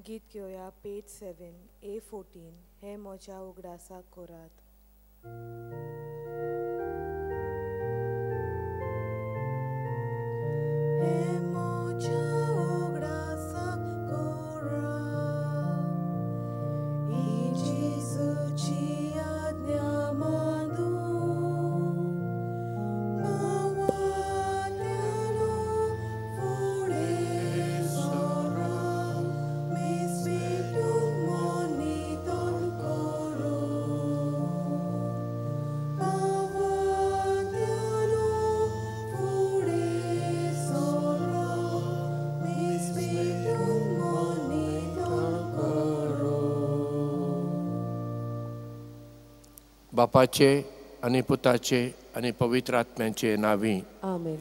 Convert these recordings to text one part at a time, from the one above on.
गीत घेवया पेज 7 A14 हे म्हज्या उगडासाक कोरात. हे म्हज्या उगडासाक कोरात, ही जेजूची आज्ञा मानून बापाचे आनी पुताचे आनी पवित्र आत्म्याचे नांवी आमेन.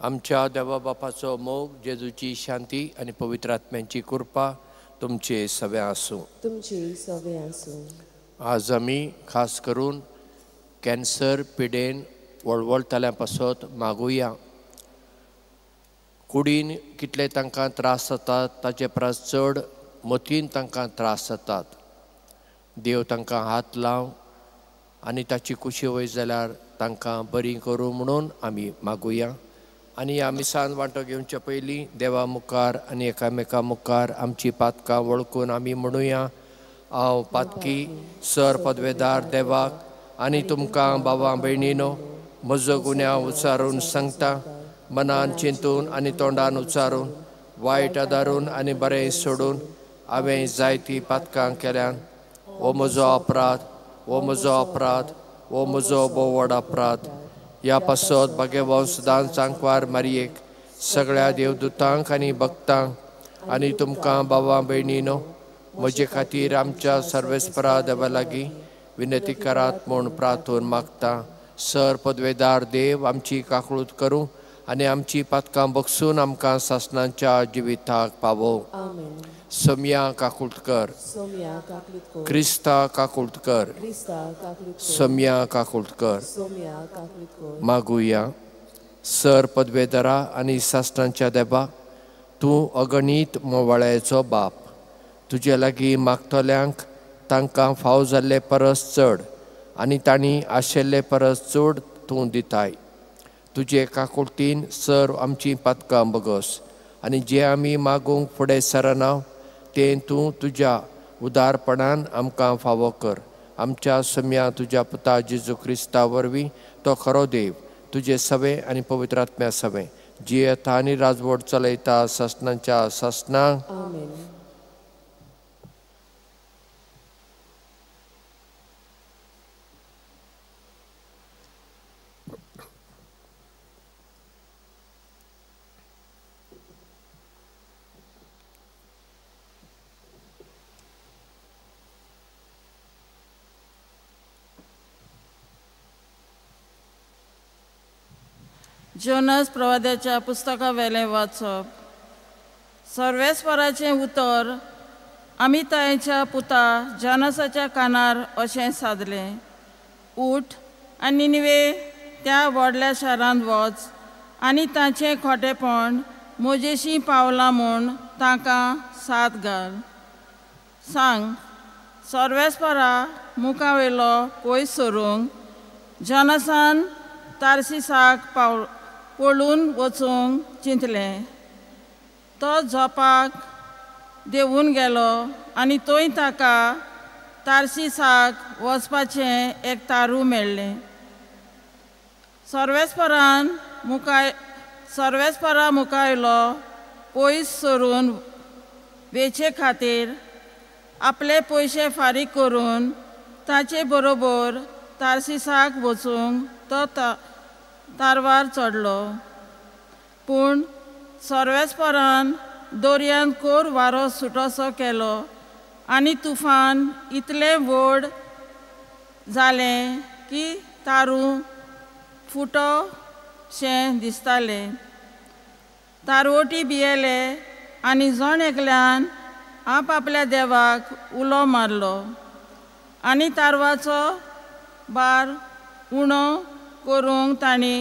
आमच्या देवा बापाचो मोग, जेजूची शांती आनी पवित्र आत्म्याची कृपा तुमचे सगळे आसूं. तुमचे सगळे आसूं. आज आमी खास करून कॅन्सर पिडेन वळवळटल्या पासत मागुया. कुडीन कितले तांकां त्रास जातात ताचे परस चड मतीन तांकां त्रास जातात. देव तांकां हात लाव आनी ताची कुशी वयत जाल्यार तांकां बरी करूं म्हणून आमी मागुया. आनी ह्या मिसान वांटो घेवचे पयलीं देवा मुखार आनी एकामेका मुखार आमची पातकां वळखून आमी म्हणुया, हांव पातकी सर पदवेदार देवाक आनी तुमकां बाबा भयणीनो म्हजो गुन्यांव उच्चारून सांगता. मनान चिंतून आनी तोंडान उच्चारून, वायट आदारून आनी बरें सोडून हांवें जायतीं पातकां केल्यान. हो म्हजो अपराध, हो म्हजो अपराध, हो म्हजो भोव व्हड अपराध. ह्या पासत भाग्यवान सदांच सांकवार मारयेक, सगळ्या देवदूतांक आनी भक्तांक आनी तुमकां बाबा भयणीनो म्हजे खातीर आमच्या सर्वेस्परा देवा लागीं विनंती करात म्हूण प्रार्थून मागता. सर पदवेदार देव आमची काकळूत करूं आनी आमची पातकां बगसून आमकां सासणाच्या जिविताक पावोवं. सोम्या काकूट कर, क्रिस्ता काकूट कर, सोम्या काकूट कर. मागुया. सर पदवेदारा आनी सासणाच्या देवा, तूं अगणीत मोवाळ्याचो बाप. तुजे लागीं मागतल्यांक तांकां फाव जाल्ले परस चड आनी तांणी आशिल्ले परस चड तूं दिताय. तुजे काकुळतीन सर आमची पातकां बगस आनी जे आमी मागूंक फुडें सरना तें तूं तुज्या उदारपणान आमकां फावो कर. आमच्या सम्या तुज्या पुता जेजू क्रिस्ता वरवीं तो खरो देव तुजे सवें आनी पवित्र आत्म्या सवें जियेता आनी राजवट चलयता सासणाच्या सासणाक. जोनस प्रवाद्याच्या पुस्तका वेलें वाचप. सर्वेस्पराचें उतर अमितायच्या पुता जानसाच्या कानार अशें सादलें, उठ आनी निनिवे त्या व्हडल्या शारांत वच आनी तांचें खोटेपण म्हजेशी पावलां म्हूण तांकां साद घाल. सांग, सर्वेस्परा मुखावेलो पयस सरूंक जानसान तार्सिसाक पावल पळून वचूंक चिंतलें. तो झोपाक देंवून गेलो आनी थंय ताका तार्सिसाक वचपाचें एक तारू मेळ्ळें. सर्वेस्परा मुखायलो पयस सरून वेचे खातीर आपले पयशे फारीक करून ताचे बरोबर तार्सिसाक वचूंक तो तारवार चडलो. पूण सर्वेस्परान दर्यांत कोर वारो सुटोसो केलो आनी तुफान इतलें व्हड जालें की तारूं फुटोशें दिसतालें. तारवटी भियेले आनी जण एकल्यान आपआपल्या देवाक उलो मारलो आनी तारवाचो भार उणो करूंक तांणी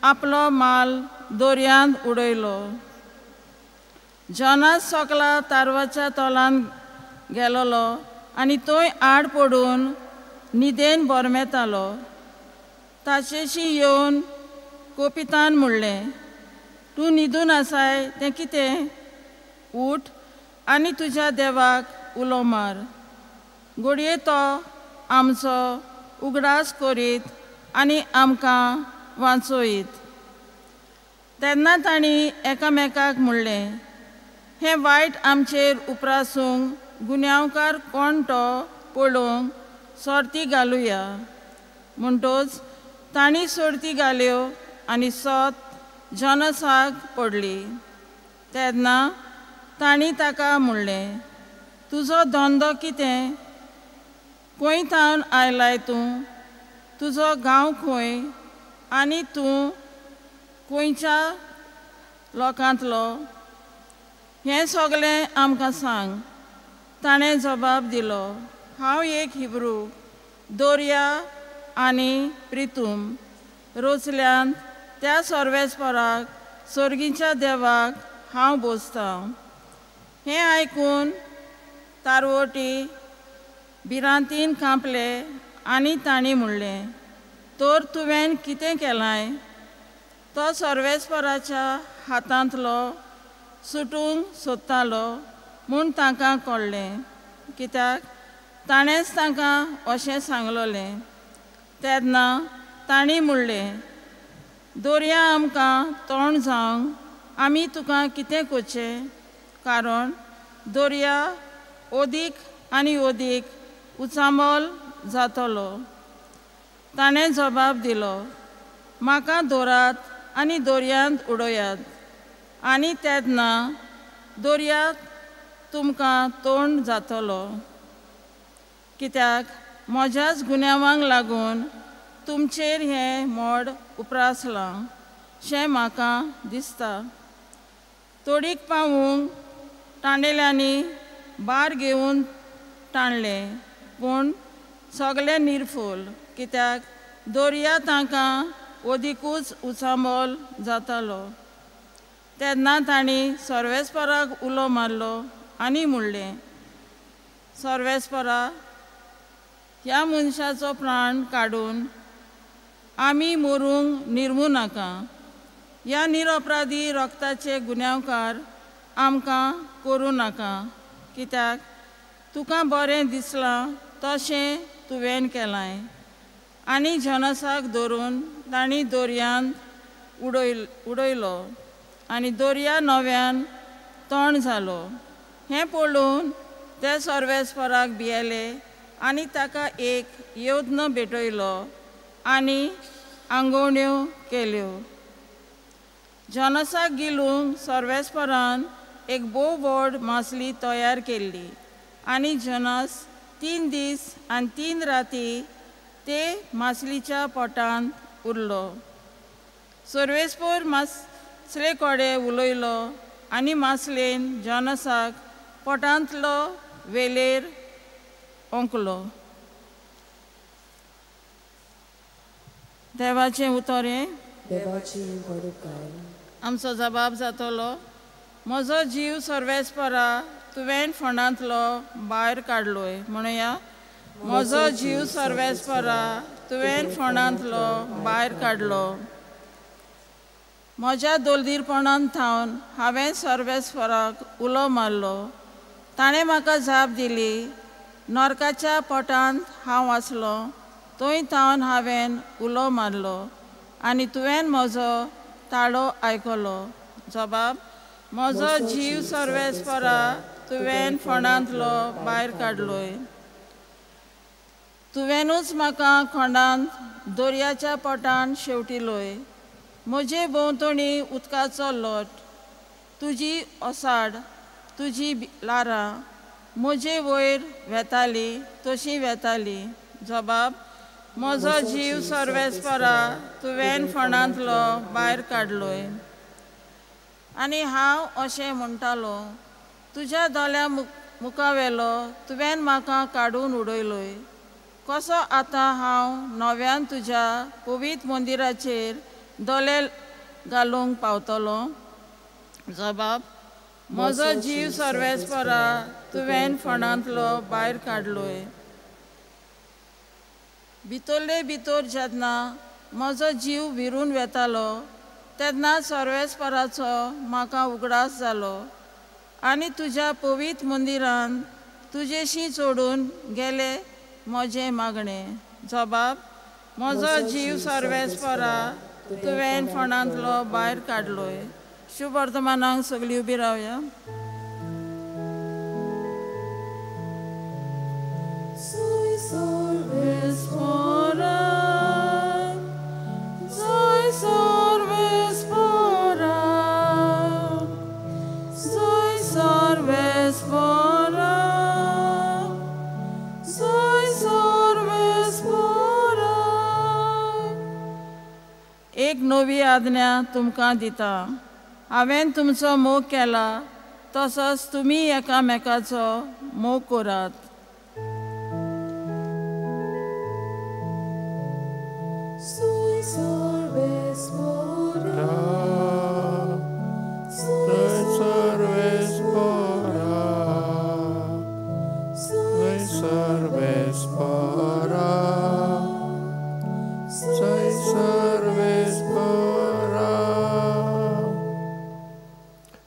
आपलो माल दर्यांत उडयलो. जॉनास सकला तारवाच्या तोलान गेलोलो आनी थंय आड पडून न्हिदेन बोरमेतालो. ताचेशी येवन कोपितान म्हणलें, तूं न्हिदून आसाय तें कितें? उठ आनी तुज्या देवाक उलो मार. घडये तो आमचो उगडास करीत आनी आमकां वांचयत. तेन्ना तांणी एकामेकाक म्हणलें, हें वायट आमचेर उप्रासूंक गुन्यांवकार कोण तो पळोवंक सोर्ती घालुया. म्हणटच तांणी सोर्ती घाल्यो आनी सोत जॉनसाक पडली. तेन्ना तांणी ताका म्हणलें, तुजो धंदो कितें? खंय थावन आयलाय तूं? तुजो गांव खंय आनी तूं खंयच्या लोकांतलो? हें सगळें आमकां सांग. ताणें जबाब दिलो, हांव एक हिब्रू, दोर्या आनी प्रितूम रोचल्यांत त्या सर्वेस्पराक सोर्गीच्या देवाक हांव बोसतां. हें आयकून तारवटी भिरांतीन कांपले आनी तांणी म्हणलें, तर तुवें कितें केलांय? तो सर्वेस्पराच्या हातांतलो सुटूंक सोदतालो म्हूण तांकां कळ्ळें, कित्याक ताणेंच तांकां अशें सांगलोलें. तेन्ना तांणी म्हणलें, दर्या आमकां तोंड जावंक आमी तुका कितें करचें? कारण दर्या अदीक आनी अदीक उचांबळ जातलो. ताणें जबाब दिलो, म्हाका धरात आनी दर्यांत उडयात आनी तेन्ना दर्यांत तुमकां तोंड जातलो. कित्याक म्हज्याच गुन्यांवांक लागून तुमचेर हें मोड उप्रासलां शें म्हाका दिसता. तोडीक पावूंक तांडेल्यांनी बार घेवन ताणलें, पूण सगळें निर्फूल, कित्याक दर्या तांकां अदिकूच उचांबळ जातालो. तेन्ना तांणी सर्वेस्पराक उलो मारलो आनी म्हणलें, सर्वेस्परा, ह्या मनशाचो प्राण काडून आमी मरूंक निर्मू नाका. ह्या निरपराधी रक्ताचे गुन्यांवकार आमकां करूं नाका, कित्याक तुका बरें दिसलां तशें तुवें केलांय. आनी जॉनसाक धरून तांणी दर्यांत उडयलो आनी दर्या नव्यान तोंड जालो. हें पळोवन ते सर्वेस्पराक भियेले आनी ताका एक यत्न भेटयलो आनी आंगोवण्यो केल्यो. जॉनसाक गिलूंक सर्वेस्परान एक भोव व्हड मासली तयार केल्ली आनी जॉनस 3 दीस आनी 3 राती ते मासलीच्या पोटांत उरलो. सर्वेस्पर मासले कडेन उलयलो आनी मासलेन जॉनसाक पोटांतलो वेलेर ओंकलो. देवाचें उतर हें. आमचो जबाब जातलो, म्हजो जीव सर्वेस्परा तुवें फोंडांतलो भायर काडलोय. म्हणया, म्हजो जीव सर्वेस्परा तुवें फोंडांतलो भायर काडलो. म्हज्या दोलदीरपणान थावन हांवें सर्वेस्पराक उलो मारलो. ताणें म्हाका जाप दिली. नरकाच्या पोटांत हांव आसलो थंय थावन हांवें उलो मारलो आनी तुवें म्हजो ताळो आयकलो. जबाब, म्हजो जीव सर्वेस्परा तुवें फोंडांतलो भायर काडलोय. तुवेंनूच म्हाका खोंडांत दर्याच्या पोटांत शेवटिलोय. म्हजे भोंवतणी उदकाचो लोट, तुजी ओसाड, तुजी लारां म्हजे वयर वेताली तशी वेताली. जबाब, म्हजो जीव सर्वेस्परा तुवें फोंडांतलो भायर काडलोय. आनी हांव अशें म्हणटालो, तुज्या दोळ्या मुखावेलो तुवें म्हाका काडून उडयलोय. कसो आतां हांव नव्यान तुज्या पवित्र मंदिराचेर दोळे घालूंक पावतलो? जबाब, म्हजो जीव सर्वेस्परा तुवें फोंडांतलो भायर काडलोय. भितरले भितर जेन्ना म्हजो जीव विरून वेतालो तेन्ना सर्वेस्पराचो म्हाका उगडास जालो आनी तुज्या पवीत मंदिरांत तुजेशीं चडून गेले म्हजें मागणें. जबाब, म्हजो जीव सर्वेस्परा तुवें फोंडांतलो भायर काडलोय. शुभ वर्तमानाक सगळीं उबी रावया. एक नवी आज्ञा तुमकां दिता, हांवें तुमचो मोग केला तसोच तुमी एकामेकाचो मोग करात.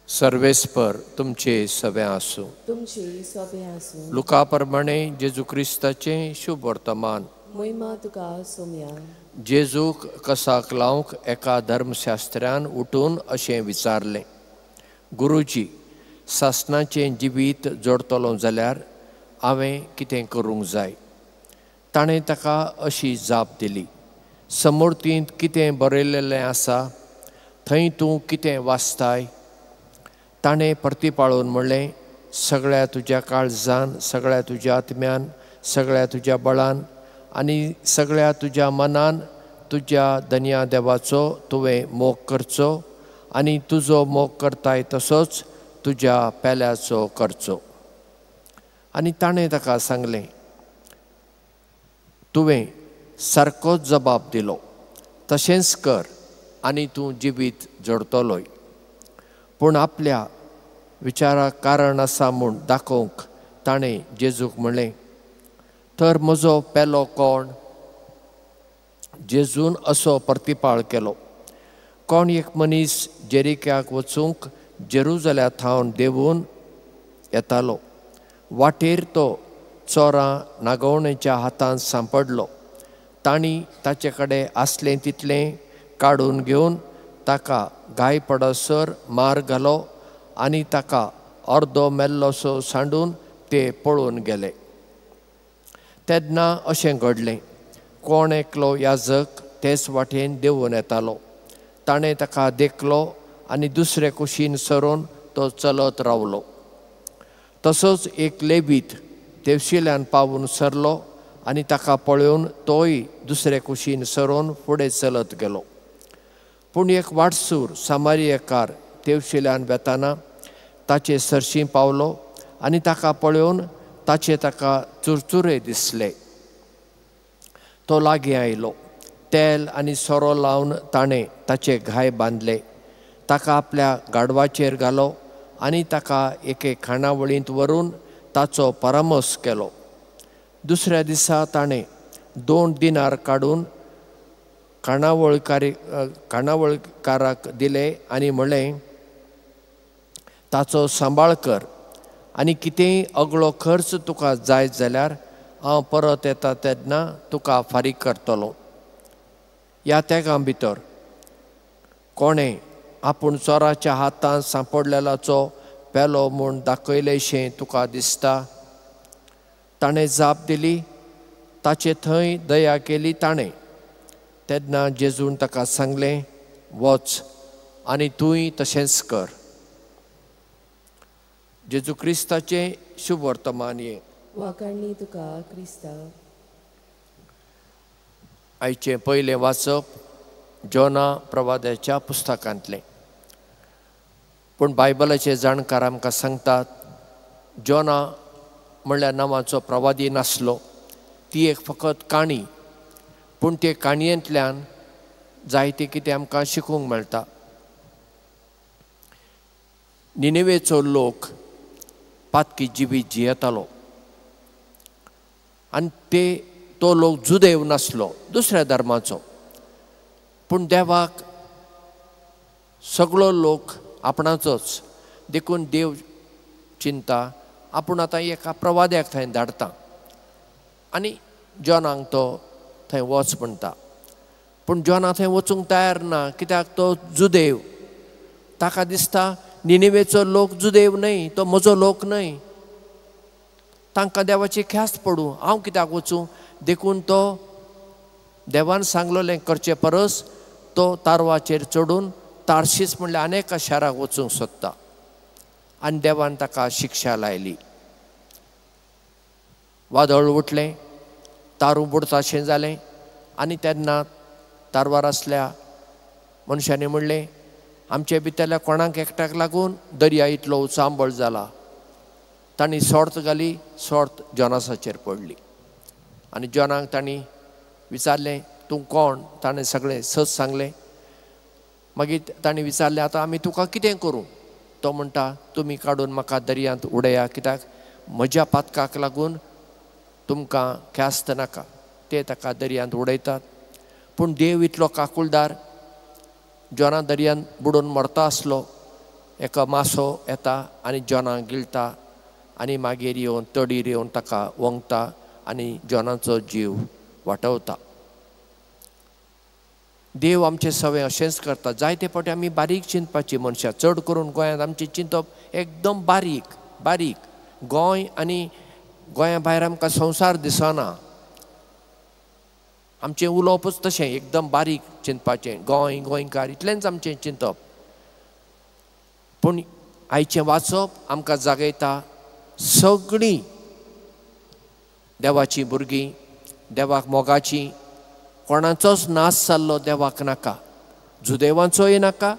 सर्वेस्पर तुमचे सभे आसूं. तुमचे सभे आसूं. लुका प्रमाणे जेजू क्रिस्ताचें शुभ वर्तमान. महिमा तुका सोम्या. जेजूक कसाक लावंक एका धर्मशास्त्र्यान उठून अशें विचारलें, गुरुजी, सासणाचें जिवीत जोडटलो जाल्यार हांवें कितें करूंक जाय? ताणें ताका अशी जाप दिली, समूर्तींत कितें बरयलेलें आसा थंय तूं कितें वाचताय? ताणें परतीपाळून म्हणलें, सगळ्या तुज्या काळजान, सगळ्या तुज्या आत्म्यान, सगळ्या तुज्या बळान आनी सगळ्या तुज्या मनान तुज्या धनया देवाचो तुवें मोग करचो आनी तुजो मोग करताय तसोच तुज्या पेल्याचो करचो. आनी ताणें ताका सांगलें, तुवें सारकोच जबाब दिलो, तशेंच कर आनी तूं जिवीत जोडटलोय. पूण आपल्या विचाराक कारण आसा म्हूण दाखोवंक ताणें जेजूक म्हणलें, तर म्हजो पेलो कोण? जेजून असो प्रतिपाळ केलो, कोण एक मनीस जेरिक्याक वचूंक जेरुजल्या थावन देंवून येतालो. वाटेर तो चोरां नागोवणेच्या हातांत सांपडलो. तांणी ताचे कडेन आसलें तितलें काडून घेवन ताका घाय पडसर मार घालो आनी ताका अर्दो मेल्लोसो सांडून ते पळोवन गेले. तेन्ना अशें घडलें, कोण एकलो याजक तेच वाटेन देंवून येतालो. ताणें ताका देखलो आनी दुसरे कुशीन सरून तो चलत रावलो. तसोच एक लेबीत तेवशिल्यान पावून सरलो आनी ताका पळोवन तोय दुसरे कुशीन सरून फुडें चलत गेलो. पूण एक वाटसूर सामारियकार तेवशिल्यान वेताना ताचे सरशीं पावलो आनी ताका पळोवन ताचे ताका चुरचुरे दिसले. तो लागीं आयलो, तेल आनी सोरो लावन ताणें ताचे घाय बांदले, ताका आपल्या गाडवाचेर घालो आनी ताका एके खाणावळींत व्हरून ताचो परामर्श केलो. दुसऱ्या दिसा ताणें 2 दिनार काडून खाणावळकाराक दिले आनी म्हणलें, ताचो सांबाळ कर आनी कितेंय अगळो खर्च तुका जाय जाल्यार हांव परत येता तेन्ना तुका फारीक करतलो. ह्या तेगां भितर कोणें आपूण चोराच्या हातांत सांपडलेल्याचो पेलो म्हूण दाखयलेशें तुका दिसता? ताणें जाप दिली, ताचे थंय दया केली ताणें. तेन्ना जेजून ताका सांगलें, वच आनी तूंय तशेंच कर. जेजू क्रिस्ताचें शुभ वर्तमान हें. वाखाणणी तुका क्रिस्ता. आयचें पयलें वाचप जोना प्रवाद्याच्या पुस्तकांतलें. पूण बायबलाचे जाणकार आमकां सांगतात, जोना म्हणल्यार नांवाचो प्रवादी नासलो, ती एक फकत काणी. पूण ते काणयेंतल्यान जायतें कितें आमकां शिकूंक मेळटा. निनेवेचो लोक पातकी जिवीत जियेतालो आनी तो लोक जुदेव नासलो, दुसऱ्या धर्माचो, पूण देवाक सगळो लोक आपणाचोच. देखून देव चिंता आपूण आतां एका प्रवाद्याक थंय धाडटा आनी जॉनाक तो थंय वच म्हणटा. पूण जॉना थंय वचूंक तयार ना, कित्याक तो जुदेव. ताका दिसता निनेवेचो लोक जुदेव न्हय, तो म्हजो लोक न्हय, तांकां देवाची ख्यास्त पडूं, हांव कित्याक वचूं. देखून तो देवान सांगलेलें करचे परस तो तारवाचेर चडून तार्शीस म्हणल्यार अनेक शाराक वचूंक सोदता आनी देवान ताका शिक्षा लायली. वादळ उठलें, तारूं बुडताशें जालें आनी तेन्ना तारवार आसल्या मनशांनी म्हणलें, आमचे भितरल्या कोणाक एकट्याक लागून दर्या इतलो उचांबळ जाला. तांणी सोर्त घाली, सोर्त जॉनासाचेर पडली आनी जॉनाक तांणी विचारलें, तूं कोण? ताणें सगळें सच सांगलें. मागीर तांणी विचारलें, आतां आमी तुका कितें करूं? तो म्हणटा, तुमी काडून म्हाका दर्यांत उडया, कित्याक म्हज्या पातकाक लागून तुमकां ख्यास्त नाका. ते ताका दर्यांत उडयतात. पूण देव इतलो काकुळदार, जॉना दर्यांत बुडून मरता आसलो, एका मासो येता आनी जॉनाक गिळटा आनी मागीर येवन तडीर येवन ताका वंगता आनी जॉनाचो जीव वाटवता. देव आमचें सवय अशेंच करता. जायते फावटी आमी बारीक चिंतपाची मनशां, चड करून गोंयांत आमचें चिंतप एकदम बारीक बारीक. गोंय आनी गोंया भायर आमकां संवसार दिसना. आमचें उलोवपच तशें एकदम बारीक चिंतपाचें, गोंय गोंयकार इतलेंच आमचें चिंतप. पूण आयचें वाचप आमकां जागयता, सगळीं देवाचीं भुरगीं, देवाक मोगाचीं, कोणाचोच नाश जाल्लो देवाक नाका, जुदेवांचोय नाका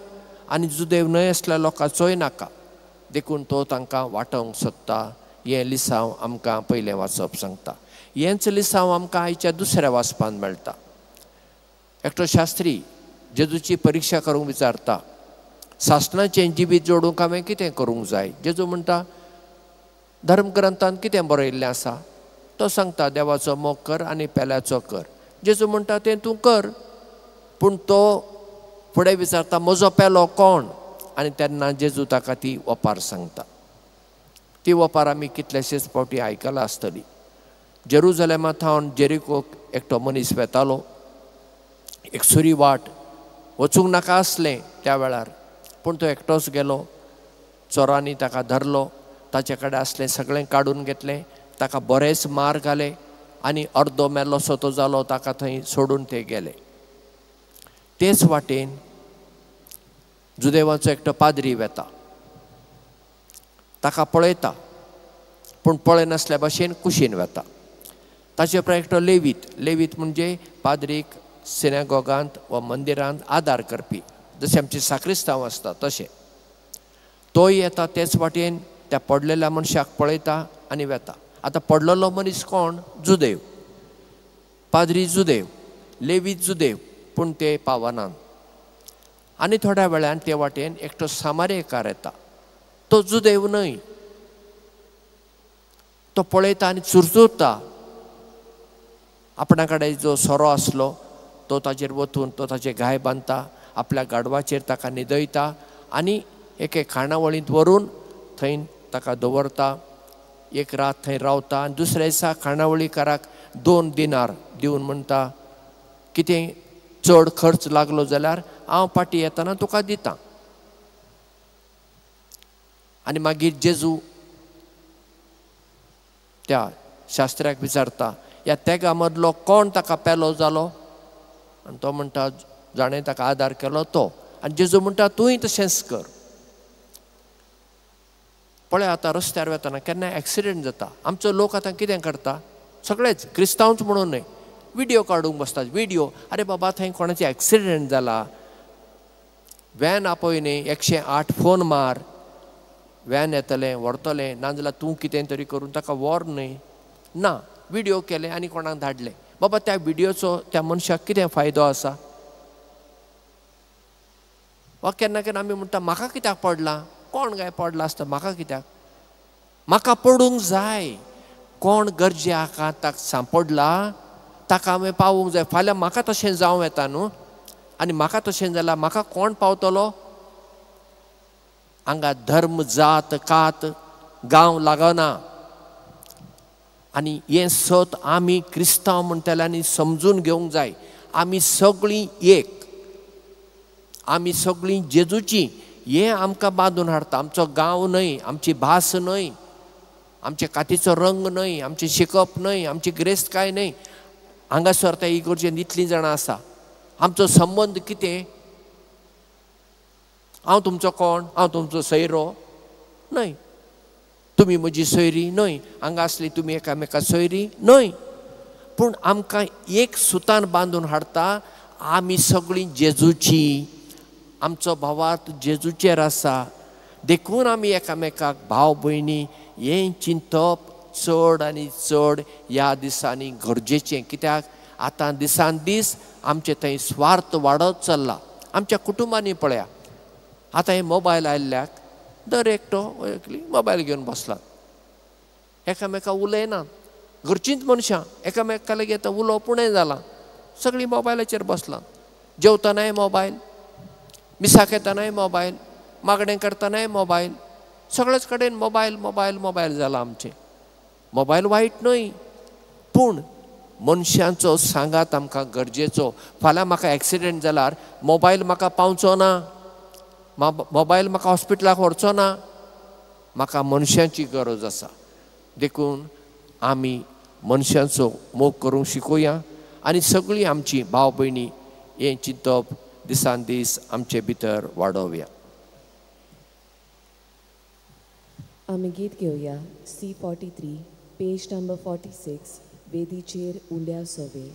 आनी जुदेव न्हय आसल्या लोकांचोय नाका. देखून तो तांकां वाटोवंक सोदता. हें लिसांव आमकां पयलें वाचप सांगता. हेंच लिसांव आमकां आयच्या दुसऱ्या वाचपान मेळटा. एकटो शास्त्री जेजूची परिक्षा करूंक विचारता, सासणाचें जिवीत जोडूंक हांवें कितें करूंक जाय? जेजू म्हणटा, धर्मग्रंथान कितें बरयल्लें आसा? तो सांगता, देवाचो मोग कर आनी पेल्याचो कर. जेजू म्हणटा, तें तूं कर. पूण तो फुडें विचारता, म्हजो पेलो कोण? आनी तेन्ना जेजू ताका ती ओपार सांगता. ती ओपार आमी कितलेशेच फावटी आयकला आसतली. जेरुजलेमा थावन जेरिकोक एकटो मनीस वेतालो. एक सुरी वाट, वचूंक नाका आसलें त्या वेळार, पूण तो एकटोच गेलो. चोरांनी ताका धरलो, ताचे कडेन आसलें सगळें काडून घेतलें, ताका बरेच मार घाले आनी अर्दो मेल्लोसो तो जालो. ताका थंय सोडून ते गेले. तेच वाटेन जुदेवाचो एकटो पाद्री वेता, ताका पळयता, पूण पळयनासल्या भाशेन कुशीन वेता. ताचे उपरांत एकटो लेवीत, लेवीत म्हणजे पाद्रीक सिनेगॉगांत वा मंदिरांत आदार करपी, जशें आमचे साक्रिस्तांव आसता तशें. तोय येता तेच वाटेन, त्या पडलेल्या मनशाक पळयता आनी वेता. आतां पडलेलो मनीस कोण? जुदेव. पाद्री जुदेव, लेवीत जुदेव, पूण ते पावनात. आनी थोड्या वेळान ते वाटेन एकटो सामारेकार येता, तो जुदेव न्हय. तो पळयता आनी चुरचुरता. आपणा कडेन जो सोरो आसलो तो ताजेर वतून तो ताचे घाय बांदता, आपल्या गाडवाचेर ताका न्हिदयता आनी एके खाणावळींत व्हरून थंय ताका दवरता. एक रात थंय रावता आनी दुसऱ्या दिसा खाणावळीकाराक 2 दिनार दिवन म्हणटा, कितें चड खर्च लागलो जाल्यार हांव पाटी येतना तुका दिता. आनी मागीर जेजू त्या शास्त्र्याक विचारता, ह्या तेगा मदलो कोण ताका पेलो जालो? आनी तो म्हणटा, जाणें ताका आदार केलो तो. आनी जेजू म्हणटा, तूंय तशेंच कर. पळय आतां रस्त्यार वतना केन्ना एक्सिडेंट जाता, आमचो लोक आतां कितें करता, सगळेच क्रिस्तांवच म्हणून न्हय, विडियो काडूंक बसतात. विडियो, अरे बाबा थंय कोणाचें एक्सिडेंट जाला, व्हॅन आपय न्ही, 108 फोन मार, व्हॅन येतलें व्हरतलें, नाजाल्यार तूं कितें तरी करून ताका व्हर न्हय. ना, विडियो केले आनी कोणाक धाडले. बाबा त्या विडियोचो त्या मनशाक कितें फायदो आसा? वा केन्ना केन्ना आमी म्हणटा, म्हाका कित्याक पडलां? कोण काय पडला आसता म्हाका कित्याक, म्हाका पडूंक जाय. कोण गरजे आकांताक सांपडला ताका हांवें पावूंक जाय. फाल्यां म्हाका तशें जावं येता न्हू, आनी म्हाका तशें जाल्यार म्हाका कोण पावतलो? हांगा धर्म, जात, कात, गांव लागना. आनी हें सत आमी क्रिस्तांव म्हणटल्यांनी समजून घेवंक जाय. आमी सगळीं एक, आमी सगळीं जेजूची. हें आमकां बांदून हाडटा. आमचो गांव न्हय, आमची भास न्हय, आमचे कातीचो रंग न्हय, आमचें शिकप न्हय, आमची गिरेस्तकाय न्हय. हांगासर त्या इगर्जेन इतलीं जाणां आसा. आमचो संबंद कितें? हांव तुमचो कोण? हांव तुमचो सोयरो न्हय, तुमी म्हजी सोयरी न्हय, हांगा आसली तुमी एकामेका सोयरी न्हय. पूण आमकां एक सुतान बांदून हाडटा. आमी सगळीं जेजूची, आमचो भावार्थ जेजूचेर आसा. देखून आमी एकामेकाक भाव भयणी हें चिंतप चड आनी चड ह्या दिसांनी गरजेचें. कित्याक आतां दिसान दीस आमचे थंय स्वार्थ वाडत चल्ला. आमच्या कुटुंबांनी पळया, आतां हे मोबायल आयिल्ल्याक दर एकटो एकली मोबायल घेवन बसला, एकामेका उलयना. घरचींच मनशां एकामेका लागीं आतां उलोवप उणें जालां, सगळीं मोबायलाचेर बसलां. जेवतनाय मोबायल, मिसाक येतनाय मोबायल, मागणें करतनाय मोबायल, सगळेच कडेन मोबायल मोबायल मोबायल जाला आमचें. मोबायल वायट न्हय, पूण मनशांचो सांगात आमकां गरजेचो. फाल्यां म्हाका एक्सिडेंट जाल्यार मोबायल म्हाका पावचो ना, मोबायल म्हाका हॉस्पिटलाक व्हरचो ना, म्हाका मनशांची गरज आसा. देखून आमी मनशांचो मोग करूंक शिकोया आनी सगळीं आमची भाव भयणी हें चिंतप दिसान दीस आमचे भितर वाडोवया. आमी गीत घेवया C43 page number 46, वेदीचेर उल्या सोवे.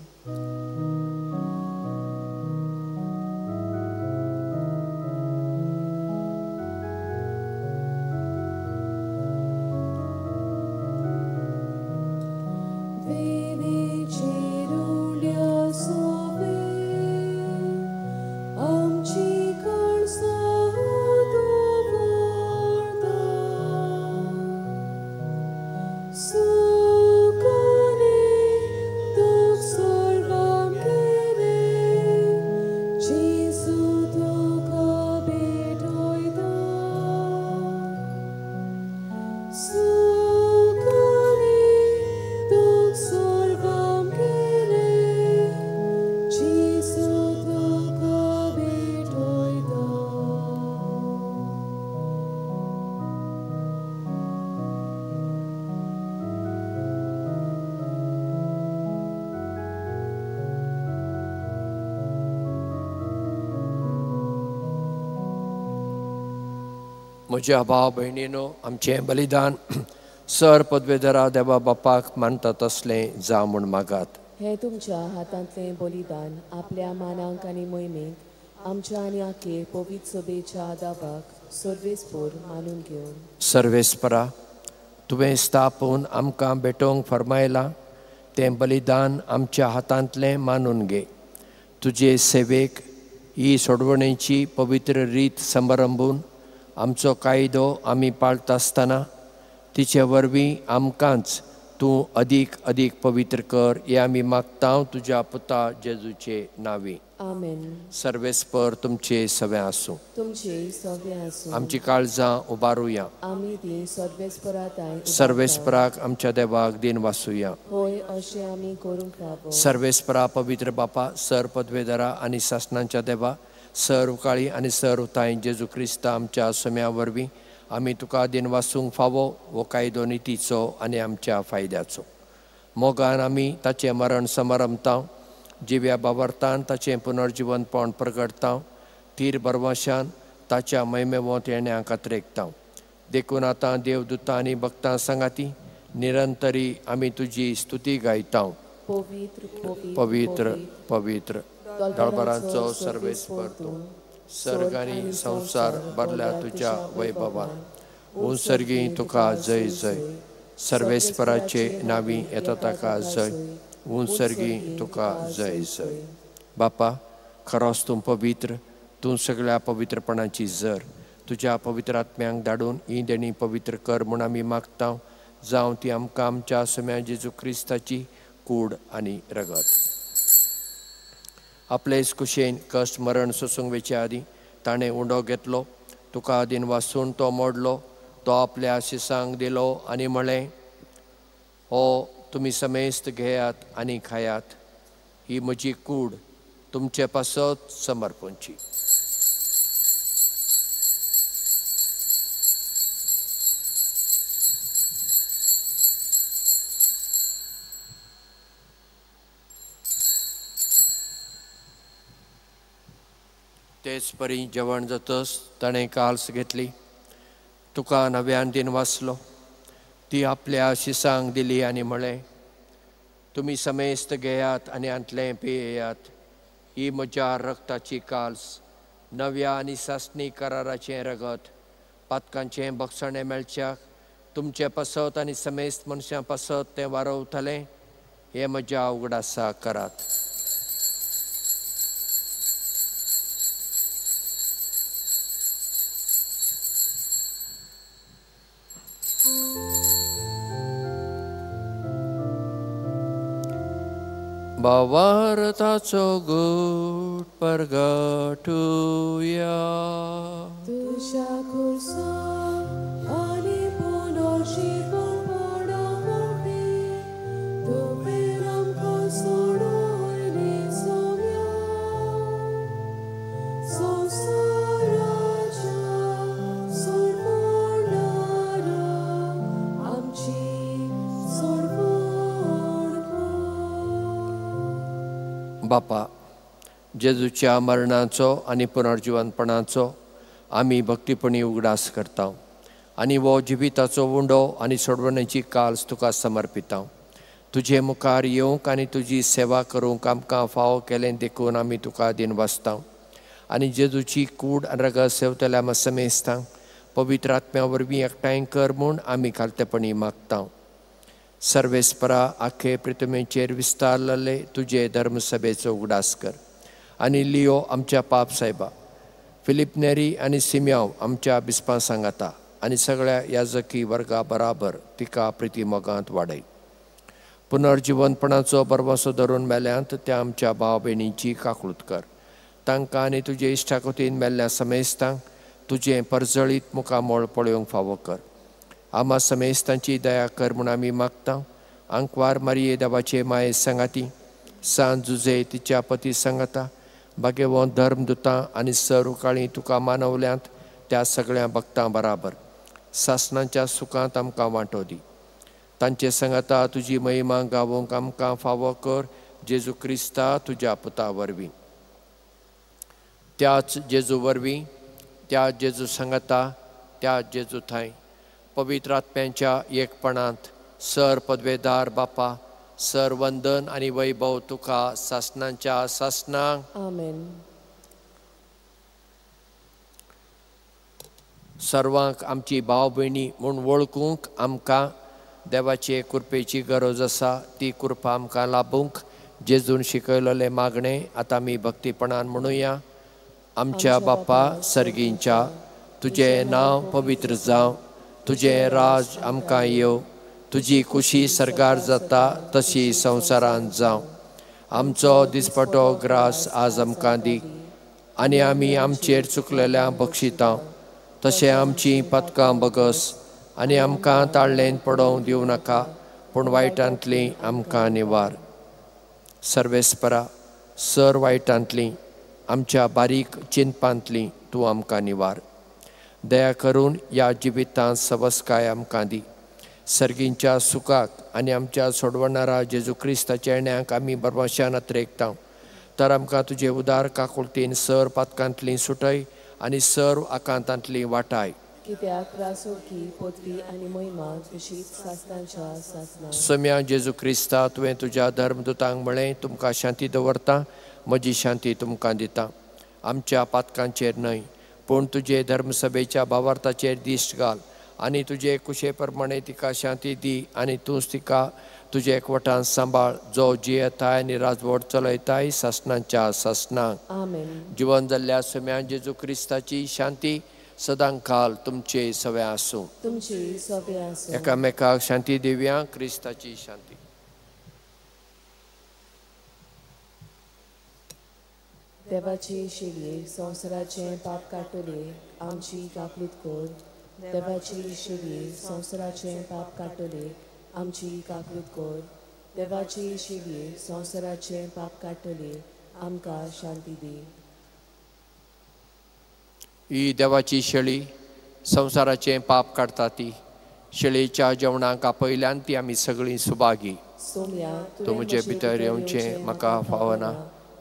म्हज्या भाव भयणीनो, आमचें बलिदान सर पदवेधरा देवा बापाक मानता तसलें जावं म्हूण मागात. हें तुमच्या हातांतलें बलिदान आपल्या मानांक आनी मोहिमेक आमच्या आनी आखे पवित्र सभेच्या दावाक सर्वेस्पर मानून घेवन. सर्वेस्परा, तुवें स्थापून आमकां भेटोवंक फर्मायलां तें बलिदान आमच्या हातांतलें मानून घे. तुजे सेवेक ही सोडवणेची पवित्र रीत समारंभून आमचो कायदो आमी पाळटा आसतना तिचे वरवीं आमकांच तूं अदीक अदीक पवित्र कर हें आमी मागता तुज्या पुता जेजूचे नांवी. आमेन. सर्वेस्पर तुमचे सवें आसूं. तुमचे सवें आसूं. आमची काळजां उबारुया. आमी ती सर्वेस्परा सर्वेस्पराक आमच्या देवाक दिन वासुया. होय, अशें आमी करूंक फावो. सर्वेस्परा पवित्र बापा, सर पदवेधरा आनी सासणांच्या देवा, सर्व काळी आनी सर्व ताई जेजू क्रिस्ता आमच्या सम्या वरवीं आमी तुका दिन वासूंक फावो हो कायदो नितीचो आनी आमच्या फायद्याचो. मोगान आमी ताचें मरण समारंभता, जिव्या बावरतान ताचें पुनर्जिवनपण प्रगटता, तीर बरवाशान ताच्या महिमेवंत येण्या कातरेकता. देखून आतां देवदूतां आनी भक्तां सांगाती निरंतरी आमी तुजी स्तुती गायता. पवित्र पवित्र पवित्र दळबरांचो सर्वेस्पर तूं, सर्ग आनी संवसार भरल्या तुज्या वैभवान. उंसर्गी तुका जय जय. सर्वेस्पराचे नावी येता ताका जय. उंसर्गी तुका जय जय. बापा, खरोच तूं पवित्र, तूं सगळ्या पवित्रपणाची जर. तुज्या पवित्र आत्म्यांक धाडून ही देणी पवित्र कर म्हूण आमी मागता, जावं ती आमकां आमच्या सम्या जेजू क्रिस्ताची कूड आनी रगत। आपलेच कुशेन कश्ट मरण सोसूंक वेचे आदीं ताणें उंडो घेतलो, तुका दिन वासून तो मोडलो, तो आपल्या शिसांक दिलो आनी म्हळें, हो तुमी समेस्त घेयात आनी खायात, ही म्हजी कूड तुमचे पासत समर्पणची। तेच परी जेवण जातच ताणें काल्स घेतली, तुका नव्यान दिन वाचलो, ती आपल्या शिसांक दिली आनी म्हळें, तुमी समेस्त घेयात आनी हांतलें पियेयात, ही म्हज्या रक्ताची काल्स, नव्या आनी सासणी कराराचें रगत, पातकांचें बक्षणें मेळच्याक तुमचे पासत आनी समेस्त मनशां पासत तें वारवतलें, हें म्हज्या उगडासा करात। भावार्थाचो गूट परगटुया। तुज्या खुर्सार आनी पुनर्जीवपणा वरवीं तुवें आमकां सोडयले सगळ्या संवसाराच्या सोडवणारा आमची सोडवण कर। बापा, जेजूच्या मरणाचो आनी पुनर्जिवनपणाचो आमी भक्तीपणी उगडास करता आनी वो जिविताचो उंडो आनी सोडवण्याची काल्स तुका समर्पिता। तुजे मुखार येवंक आनी तुजी सेवा करूंक आमकां फावो केलें देखून आमी तुका दिनवासता आनी जेजूची कूड आनी रगत सेवतल्या समेस्तांक पवित्र आत्म्या वरवीं एकठांय कर म्हूण आमी खालतेपणी मागता। सर्वेस्परा आखे पृथ्वीचेर विस्तारलेले तुजे धर्मसभेचो उगडास कर आनी लियो आमच्या पाप सायबा, फिलीप नेरी आनी सिम्याव आमच्या बिस्पां सांगाता आनी सगळ्या याजकी वर्गा बराबर तिका प्रिती मोगांत वाडय। पुनर्जिवनपणाचो बरवासो धरून मेल्यांत त्या आमच्या भाव भयणींची काकळूत कर, तांकां आनी तुजे इश्टाकोतीन मेल्ल्या समेस्तांक तुजें परजळीत मुखामळ पळोवंक फावो कर। आमा समेस्तांची दया कर म्हूण आमी मागता। आंकवार मारिये देवाचे माये सांगाती, सान जुजे तिच्या पती सांगाता, भाग्यवंत धर्मदुतां आनी सर्व काळी तुका मानवल्यांत त्या सगळ्या भक्तां बराबर सासणाच्या सुखांत आमकां वांटो दी। तांचे सांगाता तुजी महिमा गावोंक आमकां फावो कर, जेजू क्रिस्ता तुज्या पुता वरवीं। त्याच जेजू वरवीं, त्या जेजू सांगाता, त्या जेजू थंय पवित्र आत्म्यांच्या एकपणांत सर पदवेदार बापा, सर वंदन आनी वैभव तुका सासणाच्या सासणांक। आमेन। सर्वांक आमची भाव भयणी म्हूण वळखूंक आमकां देवाचे कृपेची गरज आसा, ती कृपा आमकां लाबूंक जेजून शिकयलेलें मागणें आतां आमी भक्तीपणान म्हणुया। आमच्या बापा सर्गींच्या, तुजें नांव पवित्र जावं, तुजें राज आमकां येवं, तुजी कुशी सर्गार जाता तशी संवसारांत जावं। आमचो दिसपटो ग्रास आज आमकां दी आनी आमी आमचेर चुकलेल्या बक्षिता तशें आमची पदकां बगस आनी आमकां ताळ्ळेन पडोवंक दिवं नाका, पूण वायटांतली आमकां निवार। सर्वेस्परा, सर वायटांतली आमच्या बारीक चिंतपांतली तूं आमकां निवार। दया करून ह्या जिवितांत सवस्काय आमकां दी। सर्गींच्या सुखाक आनी आमच्या सोडवणारा जेजू क्रिस्ताच्या येण्याक आमी बरवाशान अत्रेकता, तर आमकां तुजे उदार काकुळतीन सर पातकांतली सुटय आनी सर्व आकांतांतली वाटाय। कित्याक रासोकी पदवी आनी महिमा तुजी सासणाच्या सासणाक। सम्या जेजू क्रिस्ता, तुवें तुज्या धर्मदुतांक म्हळें, तुमकां शांती दवरता, म्हजी शांती तुमकां दिता। आमच्या पातकांचेर न्हय पूण तुजे धर्मसभेच्या भावार्थाचेर दिश्ट घाल आनी तुजे कुशे प्रमाणे तिका शांती दी आनी तूंच तिका तुजे एकवटान सांबाळ, जो जियेताय आनी राजवट चलयताय सासणाच्या सासणाक। आमेन। जिवन जाल्ल्या सम्या जेजू क्रिस्ताची शांती सदांकाल तुमचे सवे आसूं. तुमचे सवे आसूं. एकामेकाक शांती दिवया. क्रिस्ताची शांती. देवाची शेळये संवसाराचें पाप काडटले आमची काकलूत कर. देवाची शेळये संवसाराचें पाप काडटले आमची काकलूत कर. देवाची शेळये संवसाराचें पाप काडटले आमकां शांती दी. ही देवाची शेळी संवसाराचें पाप काडटा ती शेळयेच्या जेवणाक आपयल्यान ती आमी सगळीं सुभागी. तूं म्हजे भितर येवचें म्हाका फावना,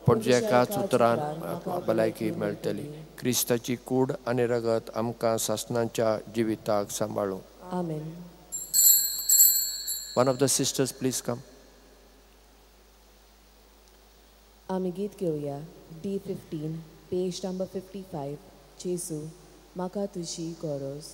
पूण एकाच उतरान म्हाका भलायकी मेळटली. क्रिस्ताची कूड आनी रगत आमकां सासणाच्या जिविताक सांबाळूं. आमेन. One of the sisters please come. आमी गीत घेवया D15 page number 55. जेजू म्हाका तुजी गरज.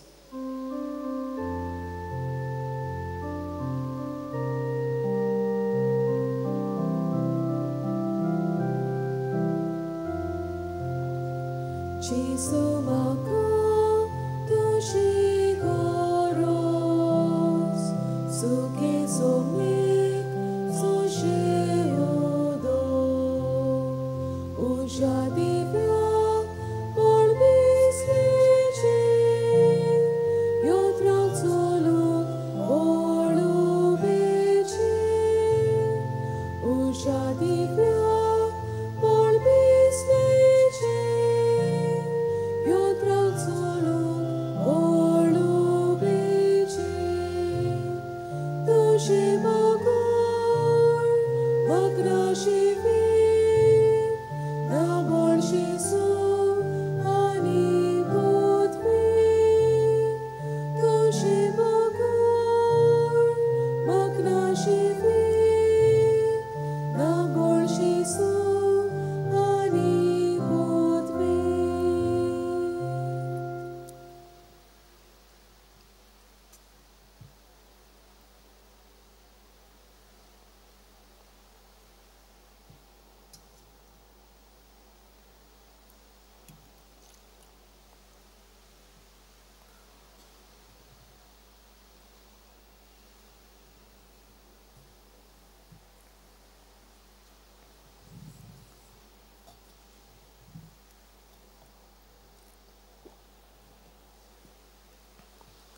जेजू म्हाका तुजी गरज, सुखे सोमीक सुशेग उषा दिव्या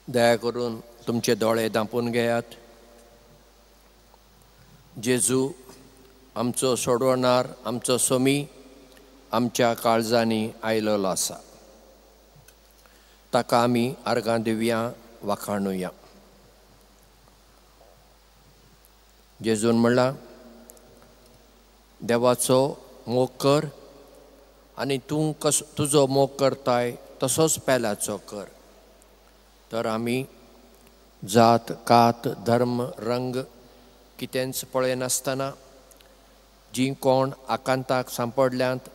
दया करून तुमचे दोळे धांपून घेयात. जेजू आमचो सोडवणार, आमचो सोमी आमच्या काळजांनी आयलेलो आसा. ताका आमी आर्गां दिवया, वाखाणुया. जेजून म्हणलां, देवाचो मोग कर आनी तूं कसो तुजो मोग करताय तसोच पेल्याचो कर. तर आमी जात कात धर्म रंग कितेंच पळयनासतना जीं कोण आकांताक सांपडल्यांत,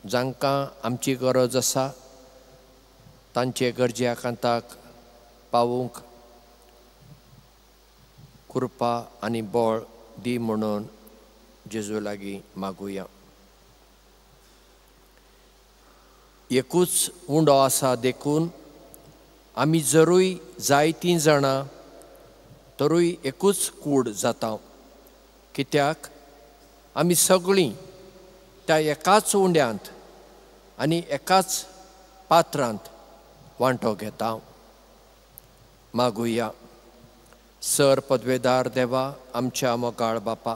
जांकां आमची गरज आसा, तांचे गरजे आकांताक पावूंक कृपा आनी बळ दी म्हणून जेजू लागीं मागुया. एकूच उंडो आसा देखून आमी जरूय जायतीं जाणां तरूय एकूच कूड जाता, कित्याक आमी सगळीं त्या एकाच उंड्यांत आनी एकाच पात्रांत वांटो घेता. मागुया. सर पदवेदार देवा, आमच्या मोगाळ बापा,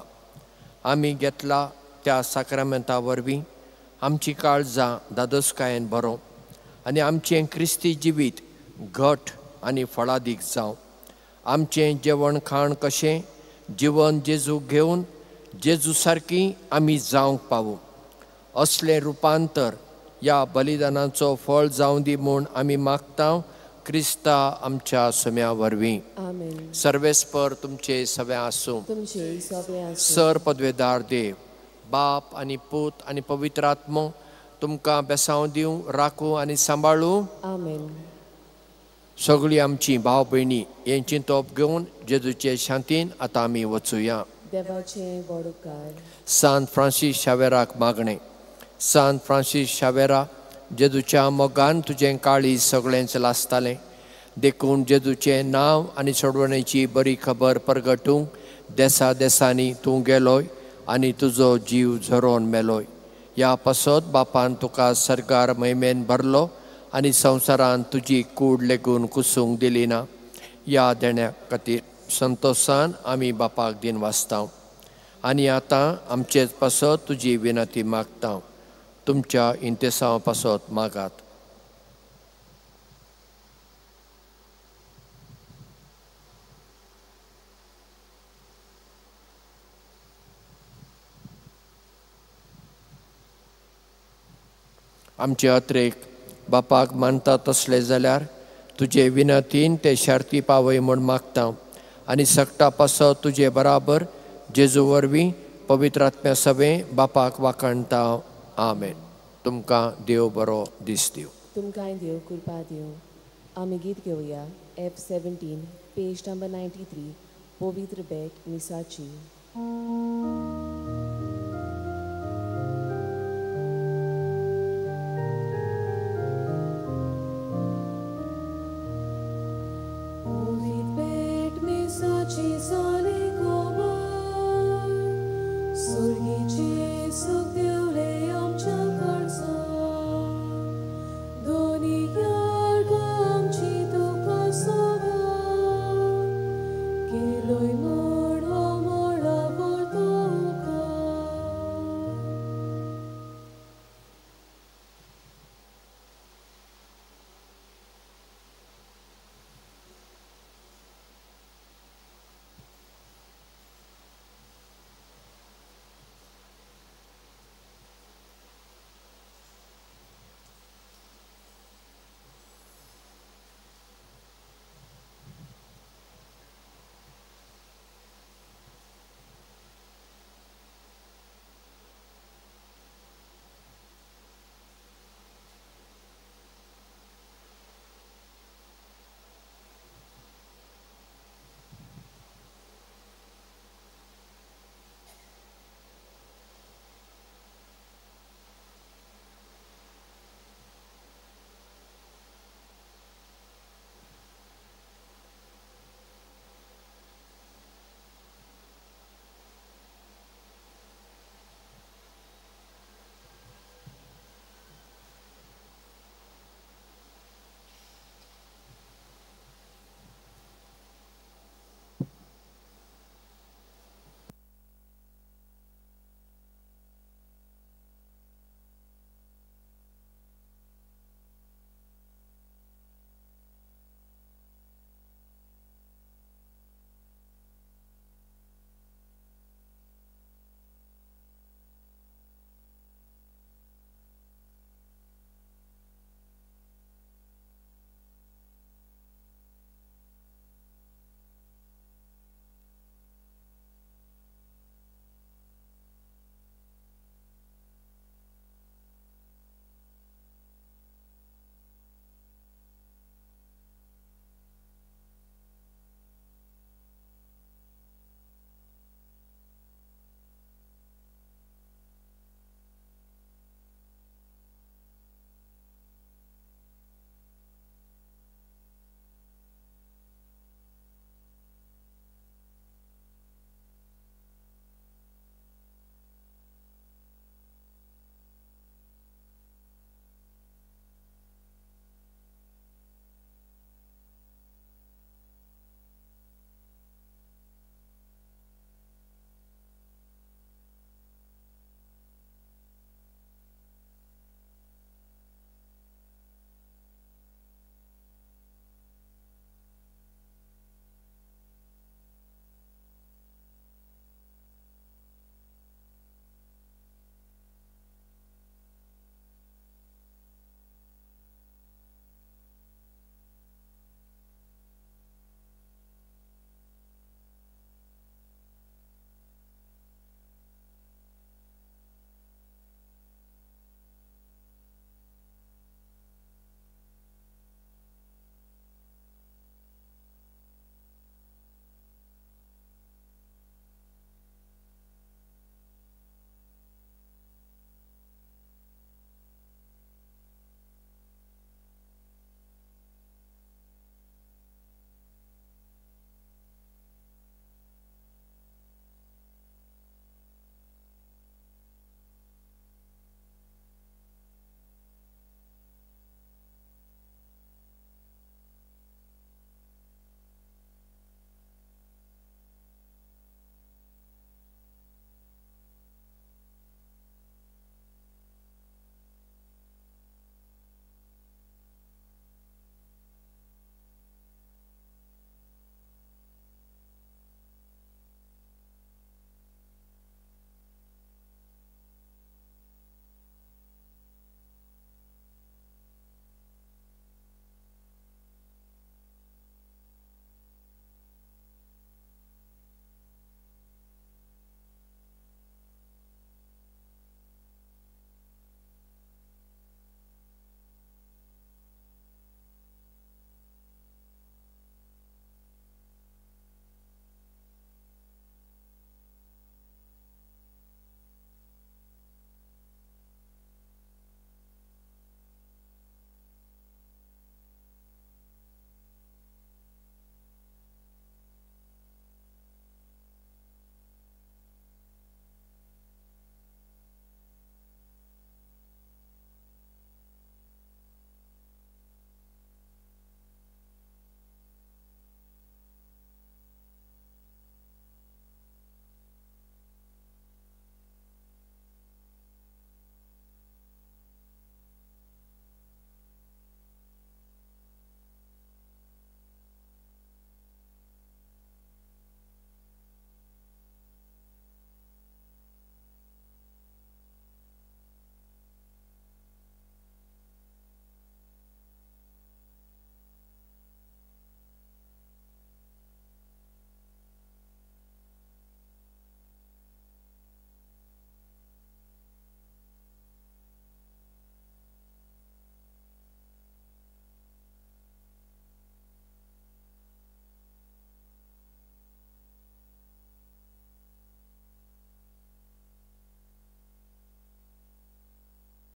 आमी घेतला त्या साक्रामेंता वरवीं आमची काळजां दादोसकायेन भरों आनी आमचें क्रिस्ती जिवीत घट आनी फळादीक जावं. आमचें जेवण खाण कशें जिवन जेजू घेवन जेजू सारकी आमी जावंक पावूं. असलें रुपांतर ह्या बलिदानाचो फळ जावं दी म्हूण आमी मागता क्रिस्ता आमच्या सम्या वरवीं. सर्वेस्पर तुमचे सवे आसूं. सर पदवेदार देव बाप आनी पूत आनी पवित्र आत्मो तुमकां बेसांव दिवं, राखूं आनी सांबाळूं. सगळी आमची भाव भयणी हें चिंतप घेवन जेजूचे शांतीन आतां आमी वचुया. सांत फ्रांसीस शावेराक मागणें. सांत फ्रांसीस शावेरा, जेजूच्या मोगान तुजें काळीज सगळेंच लासतालें. देखून जेजूचें नांव आनी सोडवणेची बरी खबर परगटूंक देसा देसांनी तूं गेलोय आनी तुजो जीव झरोवन मेलोय. ह्या पासत बापान तुका सर्गार महिमेन भरलो आनी संवसारान तुजी कूड लेगून कुसूंक दिली ना. ह्या देण्या खातीर संतोशान आमी बापाक दिन वाचता आनी आतां आमचेच पासत तुजी विनंती मागता. तुमच्या इंतेसांव पासत मागात. आमचे अत्रेक बापाक मानता तसले जाल्यार तुजे विनंतीन ते शर्ती पावय म्हूण मागता आनी सगटा पासत तुजे बराबर जेजू वरवीं पवित्र आत्म्या सवें बापाक वाखाणता. आमेन. तुमकां देव बरो दीस दिवं. तुमकांय देव कृपा दिवं. आमी गीत घेवया F17 page number 93 पवित्र भेट मिसाची. पवित्र भेट मिसाची.